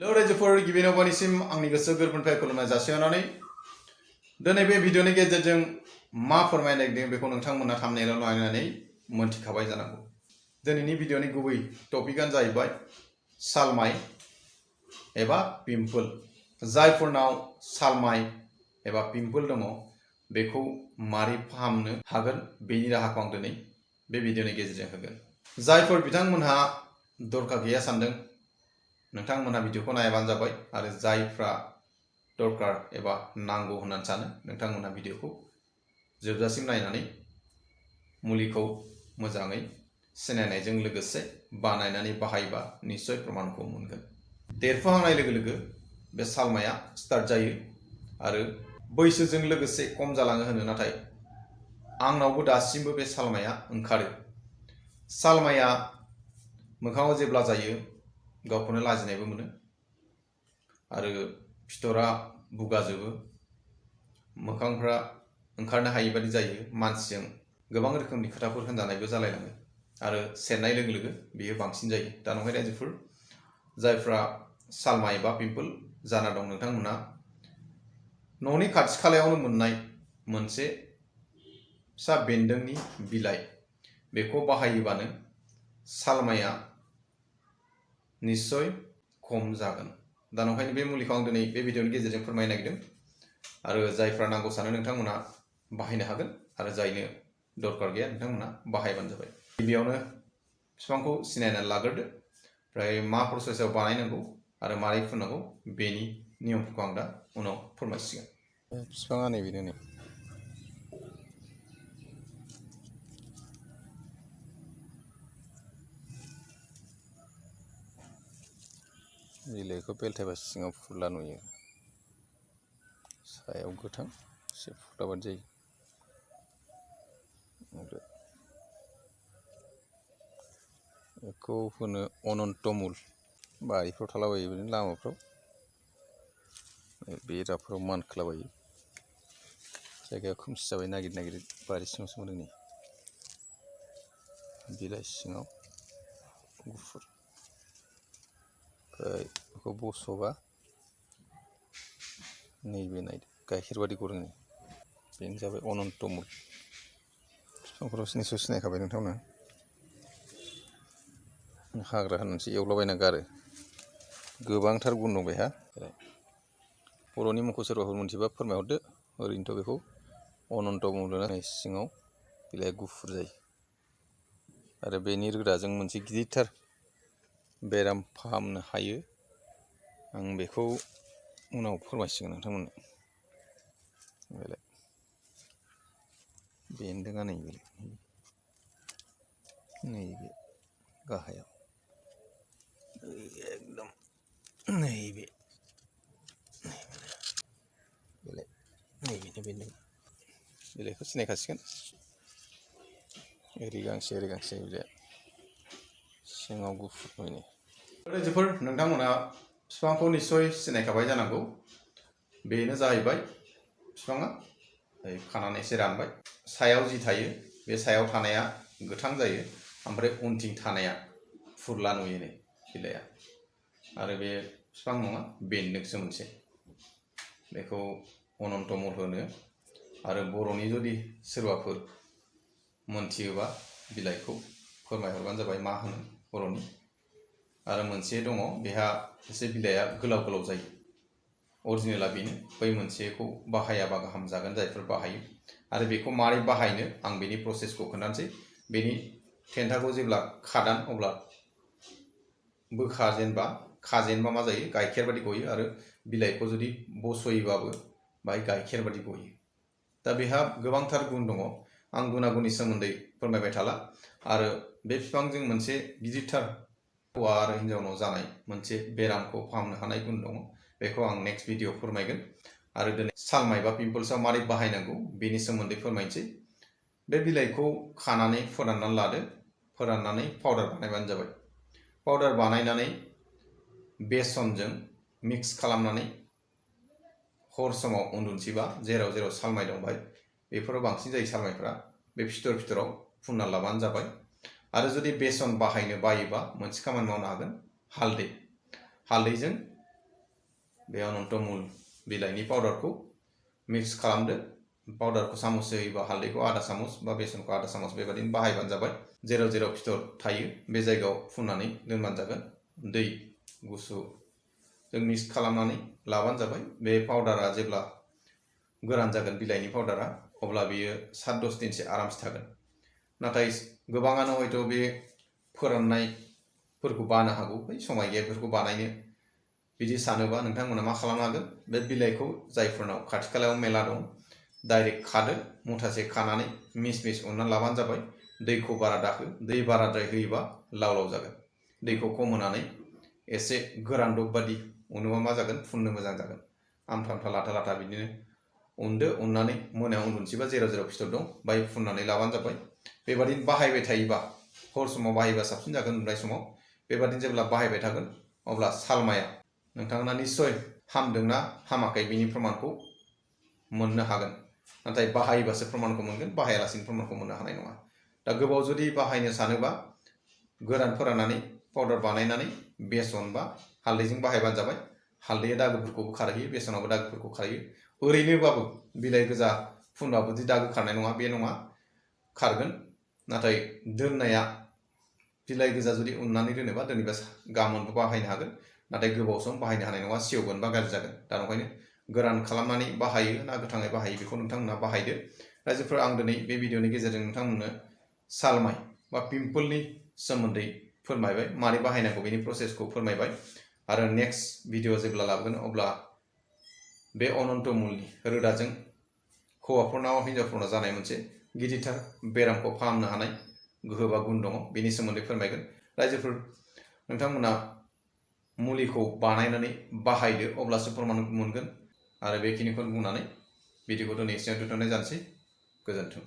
Hello रायजोफोर गिबियावनो बयनिसिम आंनि गोसो गोरबोनिफ्राय खुलुमनाय जासिहरनानै दिनै बे भिडिअनि गेजेरजों मा फोरमायनो नागिरदों बेखौ नोंथांमोना थाम्बनेइलाव नायनानै मोनथिखाबाय जानांगौ। दिनैनि भिडिअनि गुबै टपिकआनो जाहैबाय सालमाइ एबा पिम्पल। जायफोरनाव सालमाइ एबा पिम्पल दङ बेखौ मारै फाहामनो हागोन बेनि राहाखौ आं दिनै बे भिडिअनि गेजेरजों होगोन। जायफोर बिथांमोनहा दरकार गैया सानदों नोंथांमोनहा भिडिअखौ नायबानो जाबाय आरो जायफ्रा दरकार एबा नांगौ होननानै सानो नोंथांमोनहा भिडिअखौ जोबजासिम नायनानै मुलिखौ मोजाङै सिनायनायजों लोगोसे बानायनानै बाहायबा निश्चय प्रमाणखौ मोनगोन। देरफुहांनाय लोगो लोगो बे सालमाइआ स्टार्ट जायो आरो बैसोजों लोगोसे खम जालाङो होनो, नाथाय आंनावबो दासिमबो बे सालमाइआ ओंखारो। सालमाइआ मोखाङाव जेब्ला जायो गावखौनो लाजिनायबो मोनो आरो फिथरा बुगाजोबो, मोखांफ्रा ओंखारनो हायि बादि जायो, मानसिजों गोबां रोखोमनि खोथाफोर होनजानायबो जालायलाङो आरो सेरनाय लोगो लोगो बेयो बांसिन जायो। दा नंखाय रायजोफोर जायफ्रा सालमाइ एबा पिम्पल जाना दं नोंथांमोना न'नि खाथि खालायावनो मोननाय मोनसे फिसा बेन्दोंनि बिलाइ बेखौ बाहायोबानो सालमाइआ निश्चय खम जागोन। दा नंखायनो बे मुलिखौ आं दिनै बे भिडिअनि गेजेरजों फोरमायनो नागिरदों आरो जायफ्रा नांगौ सानो नोंथांमोना बाहायनो हागोन आरो जायनो दरकार गैया नोंथांमोना बाहायबानो जाबाय। गिबियावनो बिफांखौ सिनायनानै लाग्रोदो, ओमफ्राय मा प्रसेसआव बानायनांगौ आरो मारै फुननांगौ बेनि नियमफोरखौ आं दा उनाव फोरमायसिगोन। बिफाङा नैबेनो नै बिलाइखौ बेलथायबा सिङाव फुरला नुयो, सायाव गोथां एसे फुरला बादि जायो। बेखौ होनो अनन्तमुल। बारिफ्राव थालाबायो बिदिनो लामाफ्राव बेराफ्राव मानखोलाबायो। जायगाया खोमसि जाबाय नागिर नागिर बारि सिङावसो मोनो नै बिलाइ सिङाव गुफुर। ओमफ्राय बेखौ बस'बा नैबे नायदो गाइखेर बादि गदों, बेनो जाबाय अनन्तमुल। बिफांफोराव निस्सय सिनायखाबाय नोंथांमोना। हाग्रा होननानैसो एवलाबायना गारो, गोबांथार गुन दं बेहा। बर'नि मुंखौ सोरबाफोर मोनथिबा फोरमायहरदो। ओरैनोथ' बेखौ अनन्तमुल होनो। सिङाव बिलाइआ गुफुर जायो आरो बेनि रोदाजों मोनसे गिदिरथार बेराम फाहामनो हायो। आं बेखौ उनाव फोरमायसिगोन नोंथांमोननो। बेलाय बेन्दोंआ नैबे नैबे गाहायाव एकदम नैबे बेलाय नैबेनो बेन्दों। बिलाइखौ सिनायखासिगोन, ओरै गांसे बिलाइ सिङाव गुफुर नुयो। रायजोफोर नोंथांमोना बिफांखौ निस्सय सिनायखाबाय जानांगौ। बेनो जाहैबाय बिफाङा खानानै एसे रानबाय, सायाव जि थायो बे सायाव थानाया गोथां जायो, ओमफ्राय उनथिं थानाया फुरला नुयो नै बिलाइआ। आरो बे बिफां नङा, बेन्दोंसो मोनसे। बेखौ अनन्तमुल होनो। आरो बर'नि जुदि सोरबाफोर मोनथियोबा बिलाइखौ फोरमायहरबानो जाबाय मा होनो बर'नि। आरो मोनसे दङ बेहा एसे बिलाइआ गोलाव गोलाव जायो, अरिजिनेला बेनो। बै मोनसेखौ बाहायाबा गाहाम जागोन जायफोर बाहायो। आरो बेखौ मारै बाहायनो आं बेनि प्रसेसखौ खोन्थानोसै। बेनि थेन्थाखौ जेब्ला खादान अब्ला खाजेनबा मा जायो, गाइखेर बादि गयो आरो बिलाइखौ जुदि बस'योबाबो बाहाय गाइखेर बादि गयो। दा बेहा गोबांथार गुन दङ, आं गुनागुननि सोमोन्दै फोरमायबाय थाला। आरो बे बिफांजों मोनसे गिदिरथार हौवा आरो हिन्जावनाव जानाय मोनसे बेरामखौ फाहामनो हानाय गुन दङ, बेखौ आं नेक्स्ट भिडिअ फोरमायगोन। आरो दिनै सालमाइ बा पिम्पल्सआव मारै बाहायनांगौ बेनि सोमोन्दै फोरमायनोसै। बे बिलाइखौ खानानै फोराननानै लादो, फोराननानै पाउडार बानायबानो जाबाय। पाउडार बानायनानै बेसनजों मिक्स खालामनानै हर समाव उन्दुनोसैबा जेराव जेराव सालमाइ दं बाहाय, बेफोराव बांसिन जायो सालमाइफ्रा, बे फिथराव फुनना लाबानो जाबाय। आरो जुदि बेसन बाहायनो बायोबा मोनसे खामानि मावनो हागोन, हालदैजों बे अनन्त मुल बिलाइनि पाउडारखौ मिक्स खालामदो। पाउडारखौ सामससे होयोबा हालदैखौ आधा सामस बा बेसनखौ आधा सामस बेबादिनो बाहायबानो जाबाय। जेराव जेराव फिथर थायो बे जायगायाव फुननानै दोनबानो जागोन। दै गुसुजों मिक्स खालामनानै लाबानो जाबाय। बे पाउडारा जेब्ला गोरान जागोन बिलाइनि पाउडारा, अब्ला बेयो 7-10 दिनसो आरामसे थागोन। नाथाय गोबाङानो हयथ' बे फोराननायफोरखौ बानो हागौ, बै समाय गैया बेफोरखौ बानायनो। बिदि सानोबा नोंथांमोना मा खालामनो हागोन, बे बिलाइखौ जायफोरनाव खाथि खालायाव मेला दं डाइरेक्ट खादो, मुथासे खानानै मिस मिस उननानै लाबानो जाबाय। दैखौ बारा दाहो, दै बाराद्राय होयोबा लाव लाव जागोन। दैखौ खम होनानै एसे गोरान दब बादि उनोबा मा जागोन, फुननो मोजां जागोन। आमथा आमथा लाथा लाथा बिदिनो उनदो, उननानै मोनायाव उन्दुनोसैबा जेराव जेराव फिथर दं बाहाय फुननानै लाबानो जाबाय। बेबादिनो बाहायबाय थायोबा, हर समाव बाहायबा साबसिन जागोन उन्दुनाय समाव। बेबादिनो जेब्ला बाहायबाय थागोन अब्ला सालमाया नोंथांना निस्सय हामदोंना हामाखै बिनि प्रमाणखौ मोननो हागोन। नाथाय बाहायोबासो प्रमाणखौ मोनगोन, बाहायालासिनो प्रमाणखौ मोननो हानाय नङा। दा गोबाव जुदि बाहायनो सानोबा गोरान फोराननानै पाउडार बानायनानै बेसन बा हालदैजों बाहायबानो जाबाय। हालदैया दागोफोरखौबो खारहोयो, बेसनाबो दागोफोरखौ खारहोयो। ओरैनोबाबो बिलाइ गोजा फुनबाबोदि दागो खारनाय नङा बे नङा, खारगोन। नाथाय दोननाया बिलाइ गोजा जुदि उननानै दोनोबा गाबोनबो बाहायनो हागोन, नाथाय गोबाव सम बाहायनो हानाय नङा, सेवगोन बा गाज्रि जागोन। दा ओंखायनो गोरान खालामनानै बाहायो ना गोथाङै बाहायो बेखौ नोंथांमोना बाहायदो। रायजोफोर, आं दिनै बे भिडिअनि गेजेरजों नोंथांमोननो सालमाय बा पिम्पलनि सोमोन्दै फोरमायबाय, मारै बाहायनांगौ बेनि प्रसेसखौ फोरमायबाय। आरो नेक्स्ट भिडिअ जेब्ला लाबोगोन अब्ला बे अनन्त मुलनि रोदाजों हौवाफोरनाव हिन्जावफोरनाव जानाय मोनसे गिदिरथार बेरामखौ फाहामनो हानाय गोहो बा गुन दङ, बेनि सोमोन्दै फोरमायगोन। रायजोफोर, नोंथांमोना मुलिखौ बानायनानै बाहायदो, अब्लासो प्रमाण मोनगोन। आरो बेखिनिखौ बुंनानै भिडिअखौ दिनै एसेयावनो दोनथ'नाय जानोसै। गोजोन्थों।